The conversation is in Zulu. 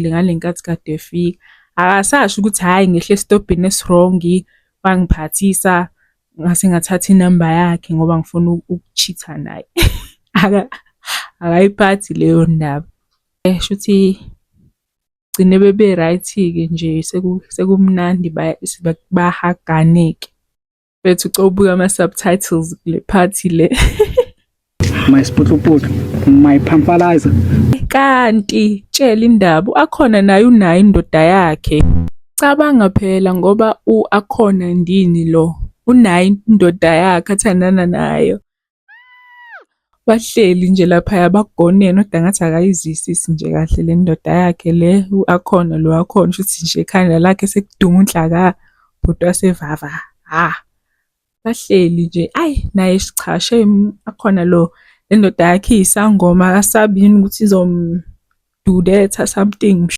Ngale nkathi kade efika. Akasasho ukuthi hhayi ngehle esitobhini esi-wrong, wangiphathisa ngase ngathatha inamba yakhe ngoba ngifuna uku-cheat-a naye. Akayiphathi leyo ndaba. Shuthi gcine bebe right-ke nje sekumnandi bahagane-ke. Mfethu ucoba ubuke ama-subtitles kule part le. My sputlu, my pamphalizer. Kanti tshela indaba u-Akhona naye unayo indoda yakhe. Cabanga phela ngoba u-Akhona ndini lo unayo indoda yakhe athandana nayo. Bahleli nje laphaya bakugonene kodwa ngathi akayizwisisi nje kahle le ndoda yakhe le u-Akhona lo Akhona shuthi nje ekhanda lakhe sekuduma unhlaka bhuti wasevava ha. Bahleli nje ayi naye cha shame Akhona lo le ndoda yakhe iyisangoma akasabi yini ukuthi izomdudetha something.